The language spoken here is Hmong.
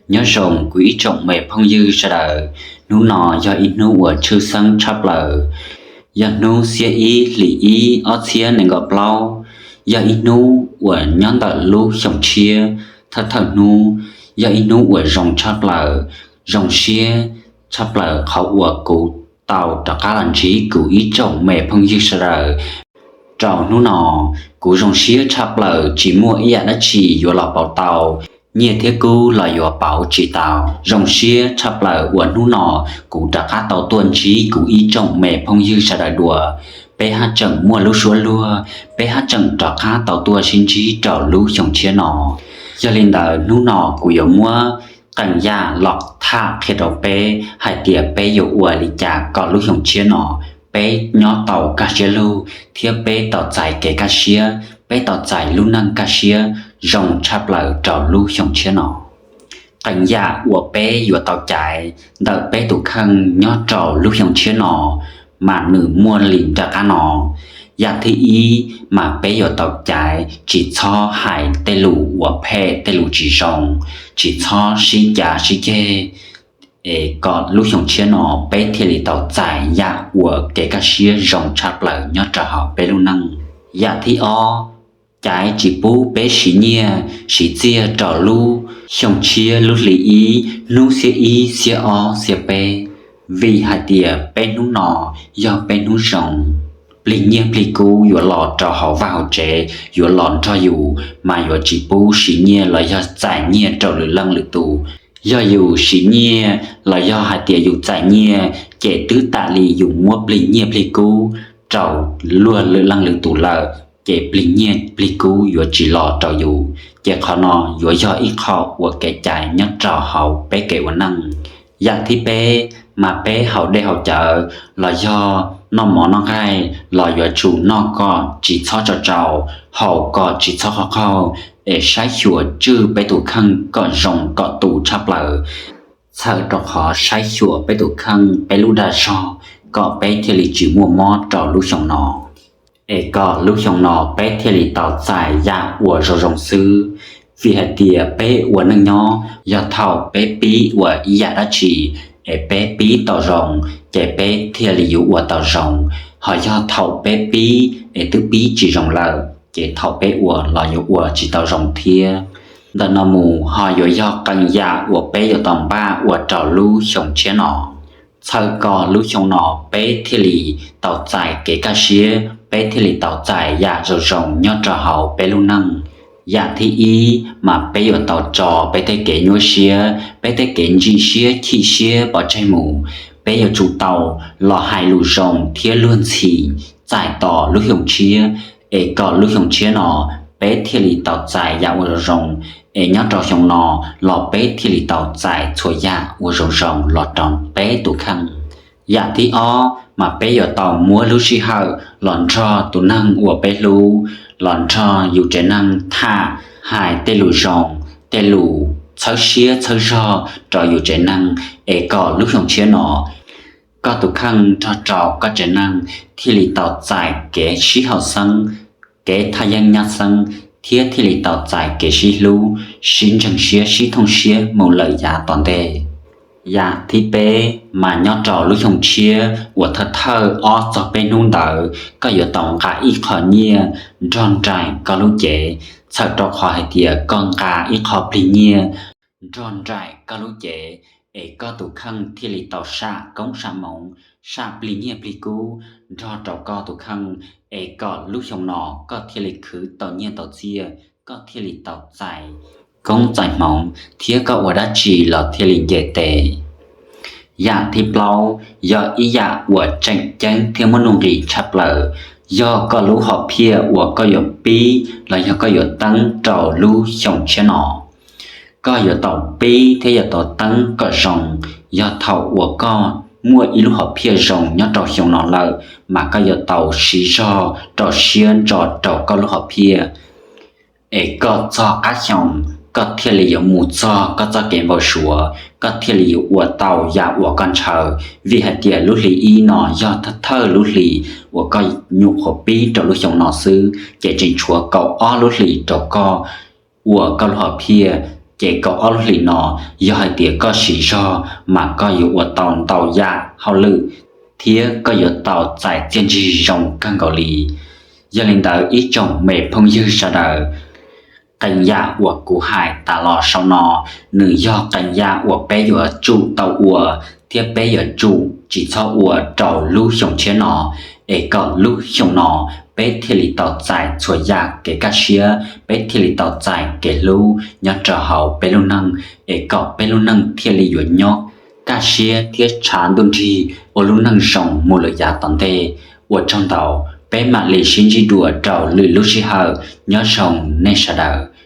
Nyob zoo kuv ib tsoom me phooj ywg sawv daws, hnub no yog ib hnub uas tshwj xeeb tshaj plaws, yog hnub xiab ib hlis ib ob txhiab nees nkaum plaub, yog ib hnub uas nyob ntawm lub xyoo tshiab thawj thawj hnub, yog ib hnub uas zoo tshaj plaws, zoo siab tshaj plaws qhov uas kuv tau rov qab los ntsib kuv ib tsoom me phooj ywg sawv daws. Rau hnub no, kuv zoo siab tshaj plaws tsis muaj ib yam dab tsi yuav los pauv tau, nyiaj thiab kub los yuav pauv tsis tau. Zoo siab tshaj plaws uas hnub no kuv rov qab tau tuaj ntsib kuv ib tsoom me phooj ywg sawv daws dua, peb haj tseem muaj lub suab luag, peb haj tseem rov qab tau tuaj sib ntsib rau lub xyoo tshiab no. Yog li ntawd hnub no kuv yuav muab qee yam los tham qhia rau peb hais tias peb yuav ua li cas kom lub xyoo tshiab no peb nyob tau kaj siab lug thiab peb tau txais kev kaj siab, peb tau txais lub neej kaj siab zoo tshaj plaws rau lub xyoo tshiab no. Qee yam uas peb yuav tau caiv ntawm peb tus kheej nyob rau lub xyoo tshiab no mas nws muaj li nram qab no. Yam thib ib mas peb yuav tau caiv tsis txhob hais tej lus uas phem, tej lus tsis zoo, tsis txhob sib cav sib ceg, es kom lub xyoo tshiab no peb thiaj li tau txais yam uas kev kaj siab zoo tshaj plaws nyob rau hauv peb lub neej. Yam thib ob, caiv tsis pub peb siv nyiaj siv txiaj rau lub xyoo tshiab lub hli ib, hnub xiab ib, xiab ob, xiab peb, vim hais tias peb hnub no yog peb hnub zoo, plig nyiaj plig kub yuav los rau hauv vaj hauv tsev, yuav los nrog yus, mas yuav tsis pub siv nyiaj los yog txais nyiaj rau lwm leej lwm tus. Yog yus siv nyiaj los yog hais tias yus txais nyiaj ces twb tam li yus muab plig nyiaj plig kub rau luag lwm leej lwm tus lawm, ces plig nyiaj plig kub yuav tsis los rau yus, ces qhov no yuav yog ib qho uas kev caiv nyob rau hauv peb kev ua neej. Yam thib peb, mas peb haus dej haus cawv los yog noj mov noj nqaij los yuav tsum noj kom tsis txhob tsau tsau, haus kom tsis txhob qaug qaug, es saib xyuas tswj peb tus kheej kom zoo kom tu tshaj plaws. Txhawm rau qhov saib xyuas peb tus kheej, peb lub dag zog, kom peb thiaj li tsis muaj mob rau lub xyoo no, es kom lub xyoo no peb thiaj li tau txais yam uas zoo zoo xwb. Vim hais tias peb ua neej nyob, yog thaum peb pib ua ib yam dab tsi es peb pib tau zoo, ces peb thiaj li yuav ua tau zoo. Ho yog thaum peb pib es twb pib tsis zoo lawm, ces thaum peb ua los yuav ua tsis tau zoo thiab. Ntawm no mus ho yuav yog qee yam uas peb yuav tau npaj ua rau lub xyoo tshiab no. Txhawm kom lub xyoo no peb thiaj li tau txais kev kaj siab, peb thiaj li tau txais yam zoo zoo nyob rau hauv peb lub neej. Yam thib ib, mas peb yuav tau tso peb tej kev nyuaj siab, peb tej kev ntsim siab chim siab pov tseg mus. Peb yuav tsum tau los hais lus zoo thiab luag ntxhi txais tos lub xyoo tshiab, es kom lub xyoo tshiab no peb thiaj li tau txais yam uas zoo zoo, es nyob rau xyoo no los peb thiaj li tau txais txhua yam uas zoo zoo los rau peb tus kheej. Yam thib ob, mas peb yuav tau muab lub sij hawm los nrog tus neeg uas peb hlub, los nrog yus tsev neeg tham, hais tej lus zoo, tej lus txhawb siab txhawb zog rau yus tsev neeg, es kom lub xyoo tshiab no koj tus kheej nrog rau koj tsev neeg thiaj li tau txais kev sib haum xeeb, kev thaj yeeb nyab xeeb, thiab thiaj li tau txais kev sib hlub, sib ntseeg siab, sib thooj siab mus lawm yav tom ntej. Yam thib peb, mas nyob rau lub xyoo tshiab uas thawj thawj ob txog peb hnub ntawd, koj yuav tau nqa ib qho nyiaj nrog nraim koj lub cev. Txhawm rau qhov hais tias koj nqa ib qho plig nyiaj nrog nraim koj lub cev, es koj tus kheej thiaj li tau sam koob sam hmoov, sam plig nyiaj plig kub nrog rau koj tus kheej, es kom lub xyoo no koj thiaj li khwv tau nyiaj tau txiaj, koj thiaj li tau txais koob txais hmoov, thiab koj ua dab tsi los thiaj li nce tes. Yam thib plaub yog ib yam uas tseem ceeb thiab muaj nuj nqis tshaj plaws, yog koj lub hom phiaj uas koj yuav pib los yog koj yuav teeb rau lub xyoo tshiab no. Koj yuav tau pib thiab yuav tau teeb kom zoo. Yog thaum uas koj muaj ib lub hom phiaj zoo nyob rau xyoo no lawm, mas koj yuav tau siv zog rau siab ntso rau koj lub hom phiaj, es koj txog qab xyoo, koj thiaj li yuav mus txog koj txoj kev npau suav, koj thiaj li yuav ua tau yam uas koj ntshaw. Vim hais tias lub hli ib no yog thawj thawj lub hli uas koj nyuam qhuav pib rau lub xyoo no xwb, ces tseem tshuav kaum ob lub hlis rau koj ua koj lub hom phiaj. Ces kaum ob lub hlis no, yog hais tias koj siv zog mas koj yuav ua tau ntau yam hauj lwm, thiab koj yuav tau txais txiaj ntsig zoo kawg nkaus li. Yog li ntawd ib tsoom me phooj ywg sawv daws, qee yam uas kuv hais tas los saum no, nws yog qee yam uas peb yuav tsum tau ua, thiab peb yuav tsum tsis txhob ua rau lub xyoo tshiab no, es kom lub xyoo no peb thiaj li tau txais txhua yam kev kaj siab, peb thiaj li tau txais kev hlub nyob rau hauv peb lub neej, es kom peb lub neej thiaj li yuav nyob kaj siab thiab tshav ntuj nrig ua lub neej zoo mus lawm yav tom ntej. Ua tsaug ntau, peb mam li sib ntsib dua rau lwm lub sij hawm, nyob zoo nej sawv daws.